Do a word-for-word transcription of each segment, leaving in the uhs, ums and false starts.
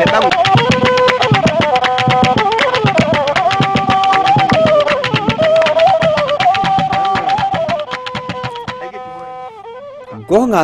Goonga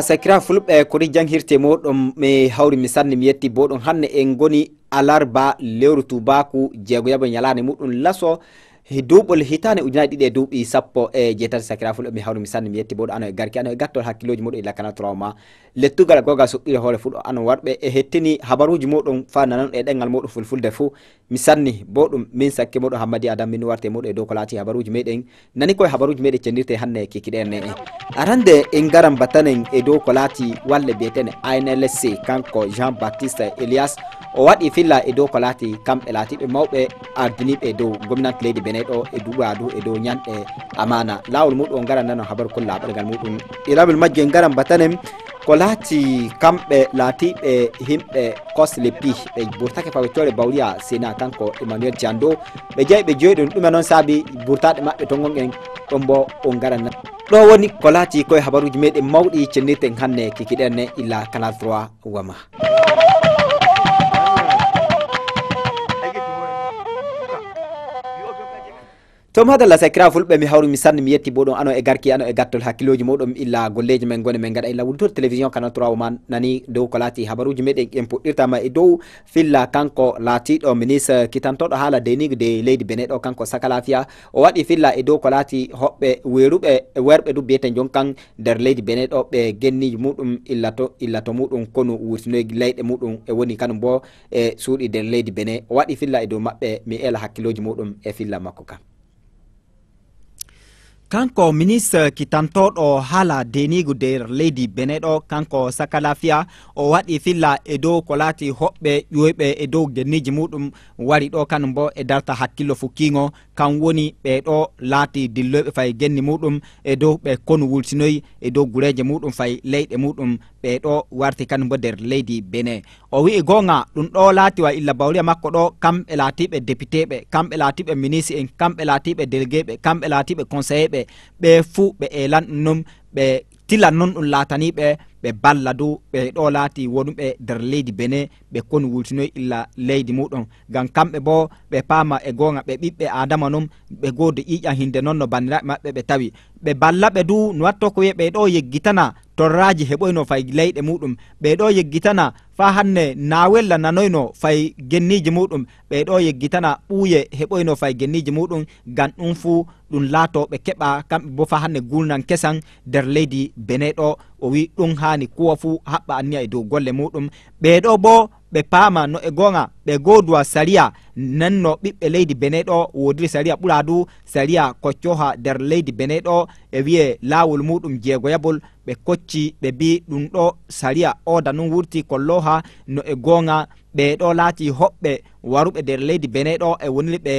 sakira fulɓe kori janghirte moɗon mi hawri mi sanni mi yetti boɗon hanne en goni alarba lewru tubaku jeego yabo nyalane muɗum laso he duuɓol hitaande ujunaaji ɗiɗi e duuɓi sappo e jeetati sakira fulɓe mi hawri mi sanni mi yetti boɗo ano e garki ano e gattol hakkiloji muɗum e lakkana trauma lettugal goga suɓɓire hoore fuɗo ano warɓe e hettini habaruji muɗum fa nanon e ɗengal muɗum fulfulde fuu mi sanni boɗum min sakke muɗum hammadi adam min warte muɗum e dow ko laati habaruji meɗen nani koye habaruji meɗen cendirte hanne kikiɗen ne en arande en garan batanen e dow ko laati walle biyetene anlc kanko jean baptiste elias o waɗi filla e dow ko laati kamɓe laatiɓe mawɓe ardiniɓe e dow gomnati leydi bene ɗo e duɓadu e dow ñanɗe amana lawol muɗum o garan nano habaru kolla ɓergal muɗum e lawol majje en garan batanen ko laati kamɓe laatiɓe himɓe koslepi ɓe burtake fawe core bawriya sena kanko emmanuel jando ɓe jeyi ɓe joyi ɗum ɗume noon saabi burtaɗe maɓɓe to gonɗen ɗon mbo o garana ɗo woni ko laati koye habaruji meɗen mawɗi cennirten hannde kikiɗen ne illa canal trois wama to madalla sakira fulɓe mi hawri mi sanni mi yetti boɗon ano e garki ano e gattol hakkiloji moɗon illa golleji men gone men gaɗa illa wultorde télévision canal trois o man nani dow ko laati habaruji meɗen en puɗɗirtama e dow filla kanko laatiɗo ministre kitantoɗo haala denigue de leydi bene ɗo kanko saka lafiya o waɗi filla e dow ko laati hoɓɓe weruɓe werɓe du biyeten jon kan nder leydi bene ɗo ɓe genniji muɗum illato illato muɗum konu wurtinoy leyɗe muɗum e woni kanum bo e suuɗi nder leydi bene o waɗi filla e dow maɓɓe mi ela hakkiloji muɗum e filla makko kan kanko ministre kitantoɗo haala denigu nder leydi bene ɗo kanko saka lafiya o waɗi filla e dow ko laati hoɓɓe ƴoyɓe e dow genniji muɗum wari ɗo kanum bo e darta hakkillo fukkigo kan woni ɓe ɗo laati dilloyɓe fay genni muɗum e dow ɓe konu wultinoyi e dow gureeje muɗum fay leyɗe muɗum ɓe ɗo warti kanum bo nder leydi bene o wi'i goonga ɗum ɗo laati wa illa bawriya makko ɗo kamɓe laatiɓe depiteɓe kamɓe laatiɓe minisi en kamɓe laatiɓe déléguéɓe kamɓe laatiɓe conseilléɓe ɓe fuu ɓe elan ɗum non ɓe tilan non ɗum laataniɓe ɓe balla du ɓe ɗo laati wonuɓe nder leydi bene ɓe konu wultinoy illa leydi muɗum ngam kamɓe bo ɓe paama e goonga ɓe ɓiɓɓe adama non ɓe goodi ƴiiƴam hinde non no banndiraaɓe maɓɓe ɓe tawi ɓe ballaɓe du no watto ko wiye ɓe ɗo yeggitana torraji heɓoyno fay leyɗe muɗum ɓe ɗo yeggitana faa hannde naawella nanoyno fay genniiji muuɗum, ɓee ɗoo yeggitana ɓuuye heɓoyno fay genniiji muuɗum, ngam ɗum fuu ɗum laatoo ɓe keɓa kamɓe boo faa hannde guulnan kesan nder leydi Bene ɗoo. O wi'i ɗum haani kuwa fuu haɓɓa anniya e dow golle muuɗum. Ɓee ɗoo boo ɓe paama no e goonga ɓe gooduwa sariya, nenno ɓiɓɓe leydi Bene ɗoo woodiri sariya ɓuraa du sariya koccooha nder leydi Bene ɗoo e wi'ee laawol muuɗum jeegoyabol. Ɓe kocci, ɓe mbi'i ɗum ɗo sariya ooda nun wurti kollooha no e gooŋa. Ɓee ɗo laati hoɓɓe waruɓe nder leydi Bene ɗo e woniri ɓe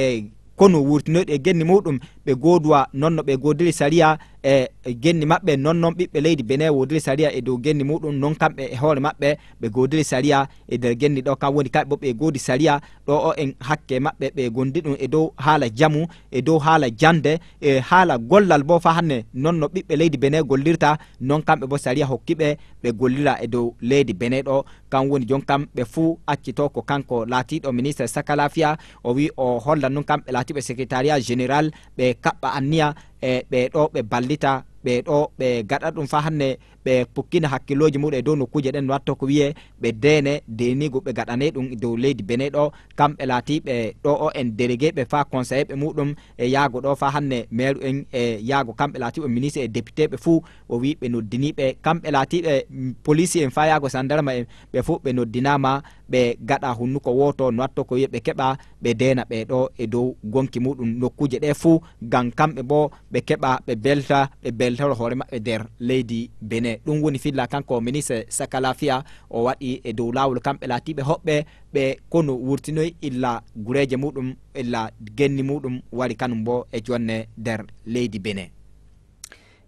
konu wurtinoyɗi e genni muuɗum, ɓe gooduwa non no ɓe goodiri sariya e genni maɓɓe, non non ɓiɓɓe leydi Bene woodiri sariya e dow genni muuɗum, non kamɓe e hoore maɓɓe ɓe goodiri sariya e nder genni ɗo, kam woni kamɓe bo ɓe goodi sariya ɗo o en hakke maɓɓe ɓe gondi ɗum e dow haala jamu, e dow haala jande, e haala gollal bo fa hannde non no ɓiɓɓe leydi Bene gollirta, non kamɓe bo sariya hokki ɓe ɓe gollira e dow leydi Bene ɗo. Kam woni jon kam ɓe fuu accito ko kanko laatiiɗo ministre saka lafiya, o wi o holla nun kamɓe laatiiɓe secrétariat général ɓe kaɓɓa anniya e ɓe ɗo ɓe ballita ɓe ɗo ɓe gaɗa ɗum fa hannde ɓe pukkina hakkillooji muɗum e dow nokkuuje ɗen no watto ko wiyee ɓe deene deeniigu ɓe gaɗanee ɗum dow leydi Bene ɗo. Kamɓe laatiiɓe ɗo o en délégué ɓe faa conseillé ɓe muɗum e yaago ɗo faa hannde meeru en e yaago kamɓe laatiiɓe ministre e député ɓe fuu o wii ɓe noddinii ɓe kamɓe laatiiɓe polisi en faa yaago sandarma en ɓe fuu ɓe noddinaama ɓe gaɗa hunnuko wooto no watto ko wiyee ɓe keɓa ɓe deena ɓee ɗo e dow gonki muɗum nokkuuje ɗee fuu ngam kamɓe boo ɓe keɓa ɓe belta ɓe beltoro hoore maɓɓe nder leydi Bene. Ɗum woni filla kanko ministre saka lafiya o waɗi e dow laawol kamɓe laatiiɓe hoɓɓe ɓe konu wurtinoy illa gureeje muɗum illa genni muɗum wari kanum bo e jonne nder leydi Bene.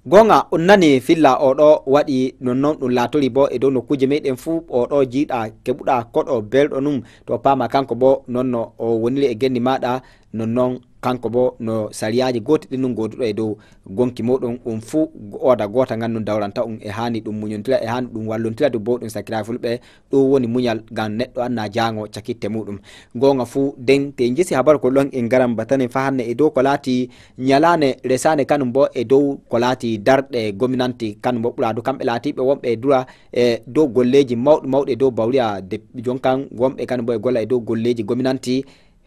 Goonga on nani filla o ɗo waɗi non non ɗum laatori bo e dow nokkuuje meɗen fuu o ɗo jiiɗa keɓuɗa koɗo belɗo num to paama kanko bo non no o woniri e genni maɗa Non non kanko bo no sariyaaji gooti ɗin nun gooduɗo e dow gonki muɗum, ɗum fu ooda goota ngan nun dawranta ɗum. E haani ɗum muñontira, e haani ɗum wallontira du bo ɗum sakiraaji fulɓe. Ɗum woni muñal ngam neɗɗo anna jaango cakitte muɗum. Goonga fu den te jesi habar ko ɗon en garan batane fa hanne e dow ko laati ñalaane resaane kanum bo e dow ko laati darɗe gominanti kanum bo ɓura du kamɓe laatiɓe wonɓe e dura e dow golleeji mawɗi mawɗi e dow bawriya de jonkan wonɓe kanum bo e golla e dow golleeji gominanti.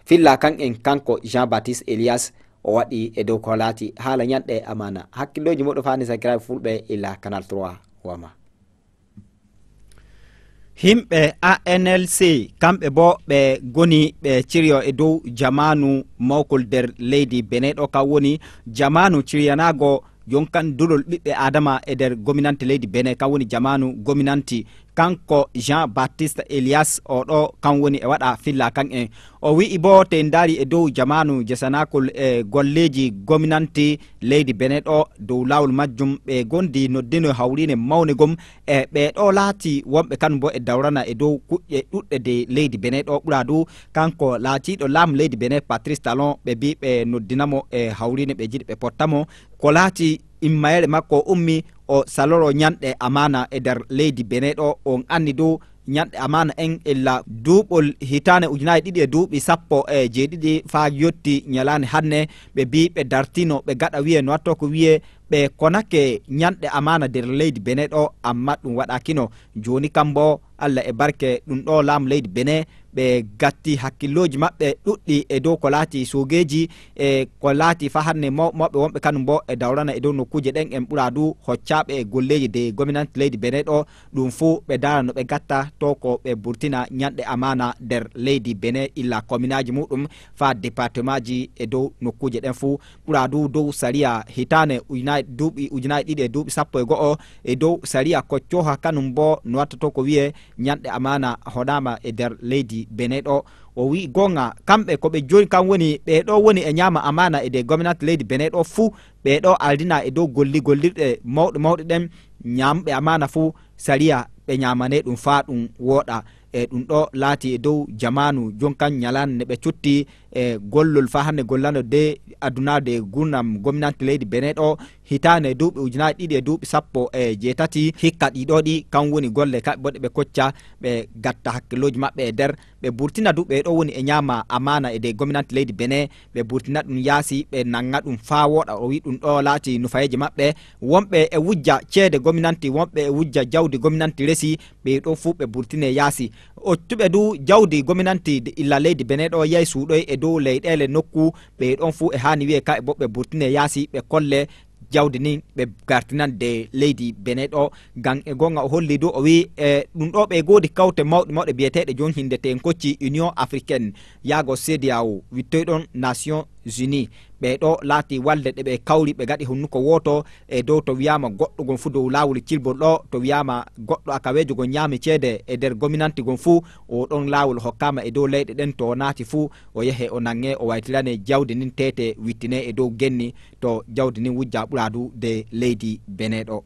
Filla kan en kanko Jean Baptiste Elias o waɗi e dow ko laati haala ñanɗe amaana. Hakkillooji muɗum faani sakiraaɓe fulɓe ila Canal trois wama. Himɓe A N L C, kamɓe bo ɓe goni ɓe ciryo e dow jamaanu mawkol der leydi Benin ɗo, kan woni jamaanu ciryanaago jonkan dulol ɓiɓɓe Adama e der gominanti leydi Benin, kan woni jamaanu gominanti. Kanko Jean Baptiste Elias o ɗo, kan woni e waɗa filla kan en. O wi'i bo te ndaari e dow jamaanu jesanaakol e golleeji gominanti leydi Benin ɗo, dow laawol majjum ɓe gondi noddino hawriine mawne gom. E ɓe ɗo laati wonɓe kan bo e dawrana e dow kuƴƴe ɗuɗɗe de leydi Benin ɗo ɓura du. Kanko laatiiɗo laamu leydi Benin Patrice Talon ɓe bi ɓe noddina mo e hawriine ɓe jiɗi ɓe potta mo. Ko laati immayere makko o ummi o saloro ñanɗe amaana e nder leydi Benin ɗo. On anni du ñanɗe amaana en illa duuɓol hitaane ujunaaji ɗiɗi e duuɓi sappo e jeeɗiɗi faa yotti ñalaande hanne, ɓe bi ɓe dartino ɓe gaɗa wiye no watto ko wiye ɓe konake ñanɗe amaana nder leydi Benin ɗo, amma ɗum waɗakino. Jooni kam bo Allah e barke ɗum ɗo laamu leydi Benin, ɓe gatti hakkillooji maɓɓe ɗuɗɗi e dow ko laati soogeeji e ko laati faa hanne maw-, mawɓe wonɓe kanum bo e dawrana e dow nokkuuje ɗen en ɓura du hoccaaɓe e golleeji de gominanti leydi Benin ɗo. Ɗum fu ɓe daara no ɓe gatta to ko ɓe burtina ñanɗe amaana nder leydi Benin illa kominaaji muɗum faa departemaaji e dow nokkuuje ɗen fu. Ɓura du dow sariya hitaane ujunaaji, duuɓi ujunaaji ɗiɗi e duuɓi sappo e go'o e dow sariya koccooha kanum bo no watta to ko wiye ñanɗe amaana hoɗaama e nder leydi Benin ɗo. O wi'i goonga kamɓe ko ɓe jooni kan woni ɓe ɗo woni e ñaama amaana e de gominanti leydi Benin ɗo fu ɓe ɗo aldina e dow golli gollirɗe mawɗe mawɗe ɗen ñaamɓe amaana fu sariya ɓe ñaamane ɗum faa ɗum wooɗa. E ɗum ɗo laati e dow jamaanu jonkan ñalaande ne ɓe cutti e gollol faa hannde gollano de aduna de gurnam gominanti leydi Benin ɗo hitaande duuɓi ujunaaji ɗiɗi e duuɓi sappo e jeetati. Hikka ɗi ɗo ɗi kan woni golle kaɓe bo ɗe ɓe kocca ɓe gatta hakkillooji maɓɓe e nder ɓe burtina du ɓe ɗo woni e ñaama amaana e de gominanti leydi Benin ɓe burtina ɗum yaasi ɓe nanga ɗum faa wooɗa. O wi ɗum ɗo laati nufayeeje maɓɓe wonɓe e wujja ceede gominanti wonɓe e wujja jawdi gominanti resi ɓe ɗo fuu ɓe burtine yaasi. Occuɓe du jawdi gominanti illa leydi Benin ɗo yahi suuɗoy e dow leyɗeele nokku ɓe ɗon fuu e haani wiye ka e bo ɓe burtine yaasi ɓe kolle jawdi nin ɓe gartinande leydi Benin ɗo. Ngam e goonga o holli du o wi e ɗum ɗo ɓe goodi kawte mawɗe mawɗe biyeteeɗe jooni hinde teen kocci Union Africaine yaago CEDEAO wittoy ɗon Nations Unies. Ɓe ɗo laati walde ɗe ɓe kawri ɓe gaɗi honnuko wooto e dow to wiyaama goɗɗo gon fuu dow laawol cilbol ɗo to wiyaama goɗɗo akaweejo gon ñaami ceede e nder gominanti gon fuu o ɗon laawol hokkaama e dow leyɗe ɗen to o naati fuu o yehe o nange o waytirane jawdi nin teete wittine e dow genni to jawdi nin wujja ɓura du de leydi Benin ɗo.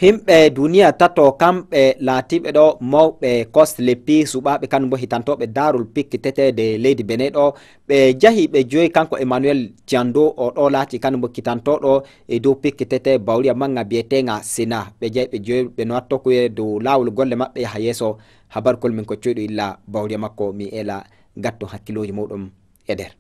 Himɓe duniya tato kamɓe laatiɓe ɗo mawɓe kos leppi suɓaaɓe kanum bo hitantooɓe daarol pikki teteede leydi Benin ɗo ɓe jahi ɓe joyi kanko Emmanuel Tiando o ɗo laati kanum bo kitantooɗo e dow pikki tete bawriya manga biyetenga Sena ɓe jahi ɓe joyi ɓe no wattokuye dow laawol golle maɓɓe yaha yeeso. Habarkol min ko coyɗo illa bawriya makko mi ela gatton hakkilooji muɗum e nder.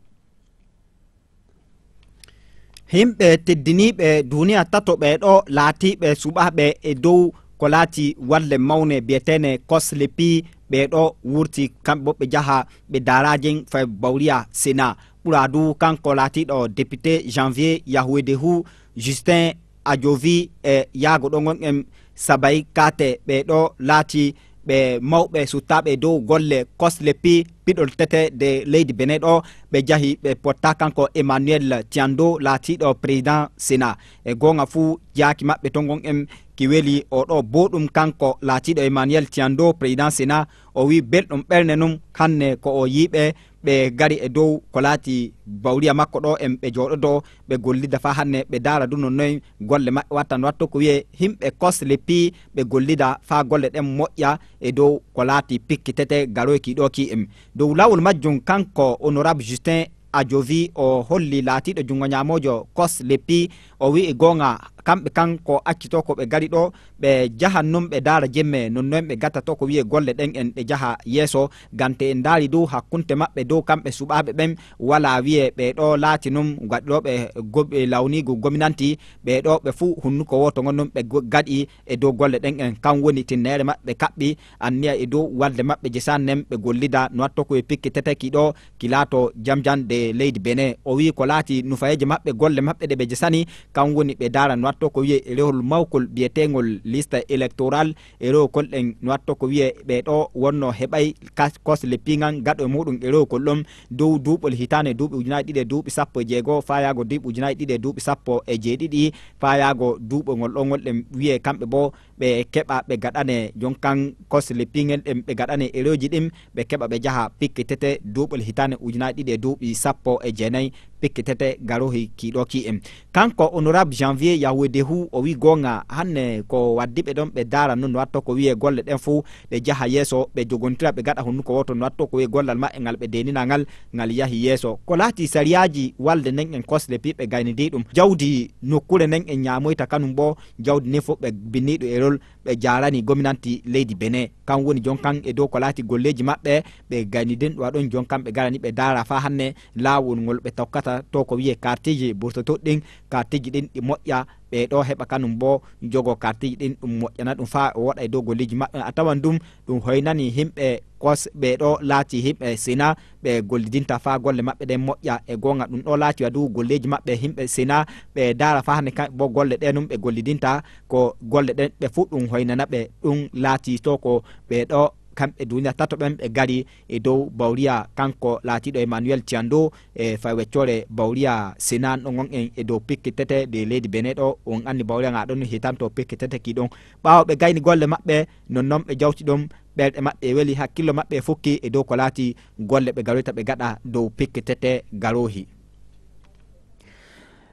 Himɓe teddiniiɓe duniya tato ɓe ɗo laatiiɓe suɓaaɓe e dow ko laati walle mawne biyeteene kos leppi ɓe ɗo wurti kamɓe bo ɓe jaha ɓe daraajen fay bawriya Sena ɓura du kanko laatiiɗo député Janvier Yahuedehu Justin Ajovi e yaago ɗo gonɗen Sabay Kate ɓe ɗo laati ɓe mawɓe suttaaɓe dow golle kos leppi piɗol tete de leydi Benin ɗo ɓe jahi ɓe potta kanko Emmanuel Tiando laatiiɗo président Sena e goonga fuu jaaki maɓɓe to gonɗen Ki weli o ɗo booɗum kanko laatiiɗo Emmanuel Tiando, président Sénat, o wii belɗum ɓernde num hannde ko o yiiɓe ɓe gari e dow ko laati bawriya makko ɗo en ɓe jooɗodoo ɓe gollida faa hannde ɓe ndaara du no noy golle maɓɓe watta no watto ko wiyee himɓe kos leppi ɓe gollida faa golle ɗen moƴƴa e dow ko laati pikkitete garoyki ɗo ki en. Dow laawol majjum kanko honorable Justin Ajovi o holli laatiiɗo junngo ñaamoojo kos leppi o wi'i goonga kamɓe kan ko accitoo ko ɓe gari ɗo ɓe jahan nun ɓe ndaara jemme non noon ɓe gatta to ko wiyee golle ɗen en ɗe jaha yeeso gante en ndaari dow hakkunte maɓɓe dow kamɓe suɓaaɓe ɓen walaa wiyee ɓe ɗo laati nun gaɗirooɓe goɓe lawniigu gominanti ɓe ɗo ɓe fuu hunnuko wooto ngon nun ɓe gaɗi e dow golle ɗen en kan woni tinneere maɓɓe kaɓɓi anniya e dow walde maɓɓe jesan nen ɓe gollida no watto ko e pikki teteki ɗo ki laato jamjande leydi Benin. O wi'i ko laati nufayeeje maɓɓe golle maɓɓe ɗe ɓe jesani kan woni ɓe ndaara no watto ko wiyee rewol mawkol biyeteengol liste électorale e rewol ɗen no watto ko wiyee ɓe ɗo wonno heɓay kos leppi ngan gaɗo e muɗum e rewol ɗon dow duuɓol hitaande duuɓi ujunaaji ɗiɗi e duuɓi sappo e jeego faa yaago duuɓi ujunaaji ɗiɗi e duuɓi sappo e jeeɗiɗi faa yaago duuɓol ngol ɗon ngol ɗen wiyee kamɓe boo ɓe keɓa ɓe gaɗane jonkan kos leppi ngen ɗen ɓe gaɗane ereeji ɗin ɓe keɓa ɓe jaha pikke tete duuɓol hitaande ujunaaji ɗiɗi e duuɓi sappo e jeenayi pikke tete garohi kiiɗo ki en. Kanko honorable Janvier Yahwedehu o wi goonga hannde ko waddi ɓe ɗon ɓe ndaara nun no watto ko wiyee golle ɗen fof ɗe jaha yeeso ɓe jogontira ɓe gaɗa hunnuko wooto no watto ko wiyee gollal maɓɓe ngal ɓe deenina ngal ngal yahi yeeso. Ko laati sariyaaji walde nden en kos leppi ɓe gaynidii ɗum jawdi nokkuure nden en ñaamoyta kanum boo jawdi ndin fof ɓe binniiɗo e rol ɓe jaarani gominanti leydi Benin kan woni jonkan e dow ko laati golleeji maɓɓe ɓe gaynidin ɗo ɗon jonkan ɓe garani ɓe ndaara faa hannde laawol ngol ɓe tokkata to ko wiyee kartiji burtotoɗi ɗin kartiji ɗin ɗi moƴƴa ɓe ɗo heɓa kanum boo jogo kartiji ɗin ɗum moƴƴana ɗum faa o woɗa e dow golleeji maɓɓe a tawan ɗum ɗum hoynani himɓe kos ɓe ɗo laati himɓe sina ɓe gollidinta faa golle maɓɓe ɗen moƴƴa e goonga ɗum ɗo laati wa du golleeji maɓɓe himɓe sina ɓe ndaara faa hannde kamɓe boo golle ɗe num ɓe gollidinta ko golle ɗen ɓe fuu ɗum hoynana ɓe ɗum laati to ko ɓe ɗo kamɓe duuniya tato ɓen ɓe gari e dow bawriya kanko laatiiɗo emmanuel tiando e fay weccoore bawriya sinan ɗo gonɗen e dow pikke tete de leydi bene ɗo on anndi bawriya nga ɗon hitanto pikke tete ki ɗon ɓaawo ɓe gayni golle maɓɓe non noon ɓe jawti ɗum ɓerɗe maɓɓe weli hakkillo maɓɓe fukki e dow ko laati golle ɓe garoyta ɓe gaɗa dow pikke tete garoohi.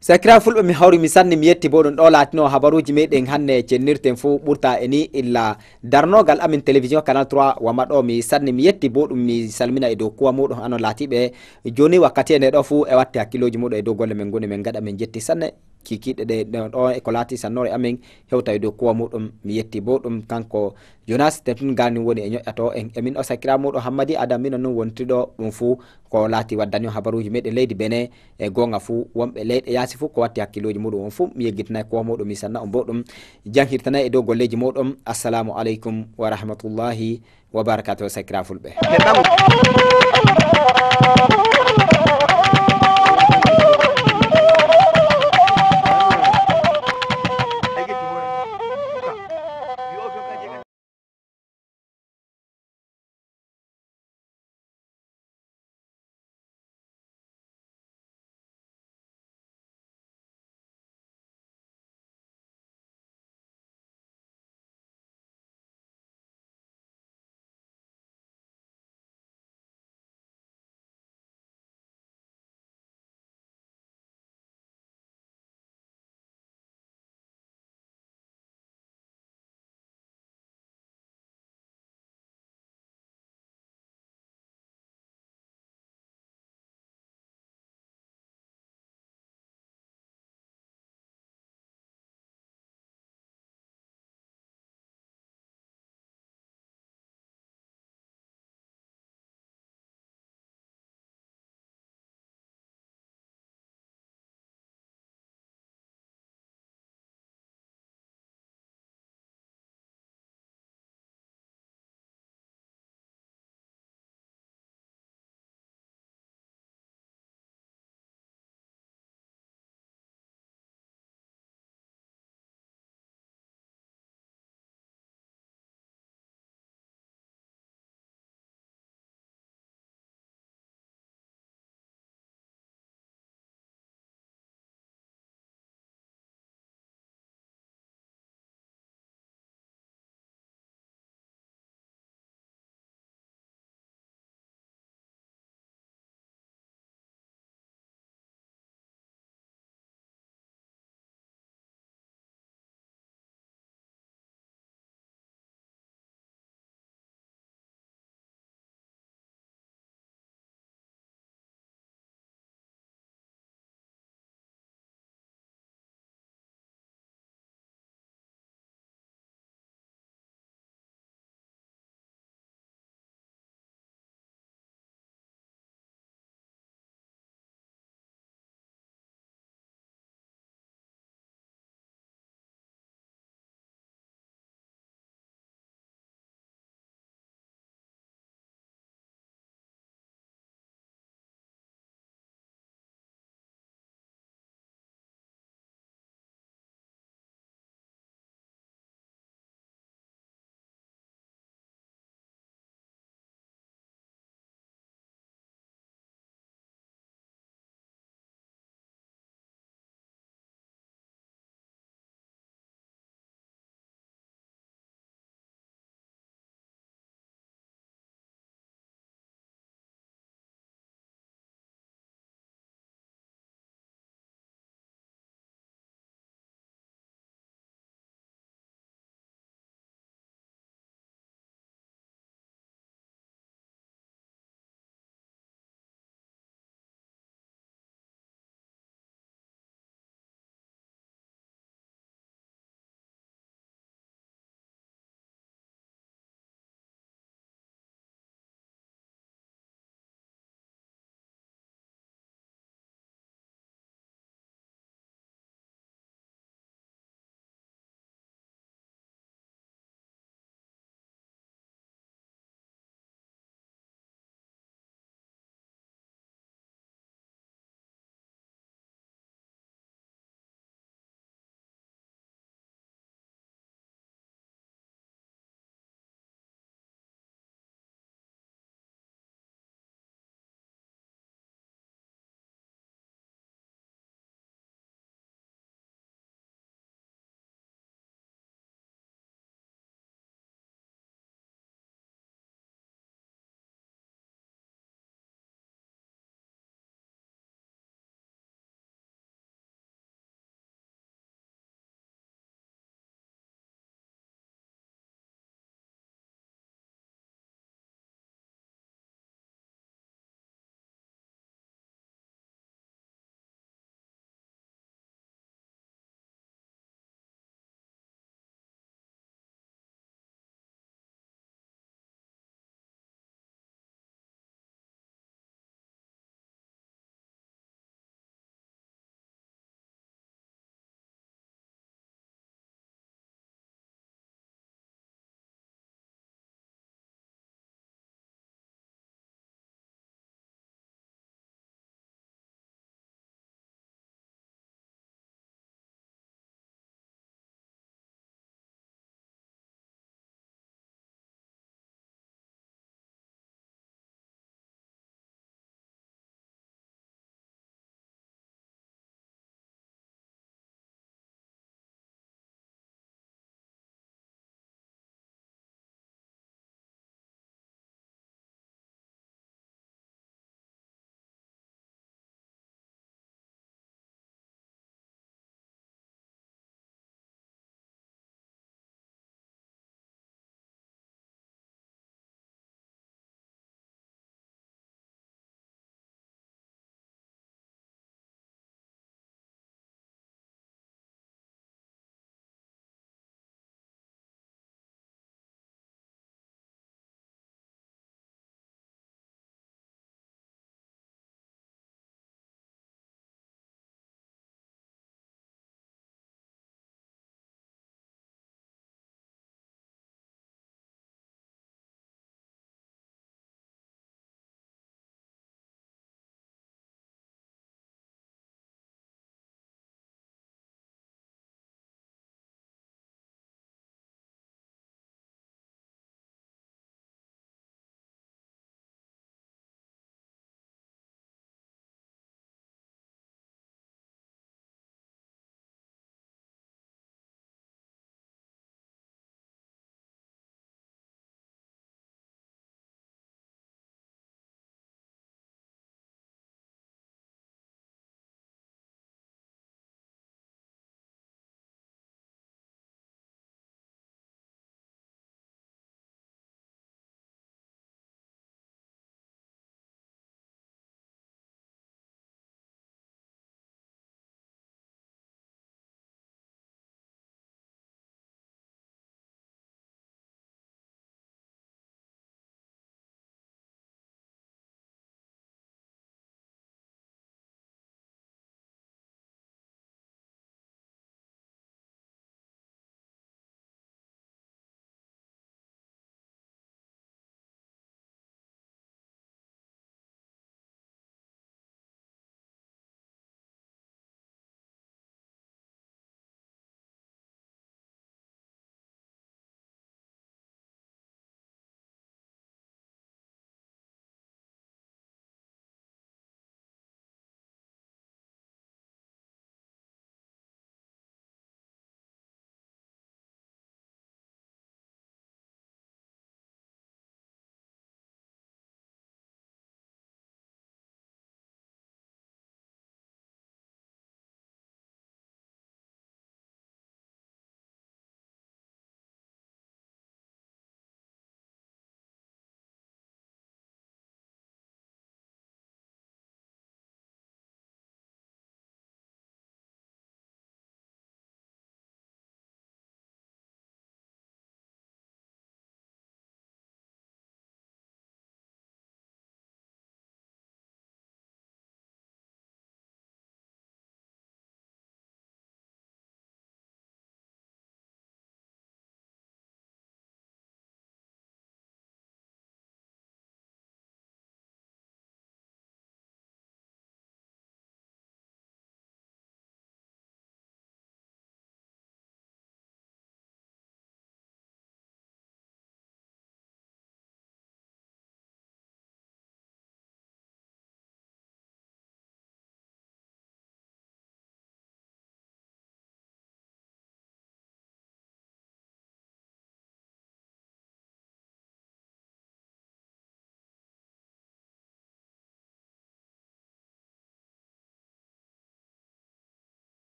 Sakira fulɓe mi hawri mi sanni mi yetti boɗum ɗo laatino habaruji meɗen hannde cennirten fo ɓurta e ni illa darnogal amin télévision canal trois wama ɗo mi sanni mi yetti boɗum mi salmina e dow kuwa muɗum ano laatiɓe joni wakkati e nde ɗo fo e watti hakkiloji muɗum e dow golle men goni men gaɗa min jetti sanne kikiɗe ɗe ɗo e ko laati sannore amin hewta e dow kuwa muɗum mi yetti boɗum kanko jonas te tun gani woni e ñoƴƴato en emin o sakira muɗum hammadi adam mino nun wontiɗo ɗum fo ko laati waddani o habaruji meɗen leydi bene e goonga fuu wonɓe leyɗe yaasi fuu ko watti hakkiloji muɗum on fuu mi yeggitanay kowa muɗum mi sanna on boɗum janhirtanay e dow golleji muɗum assalamu aleykum wa rahmatullahi wa barakatuh sakira fulɓe.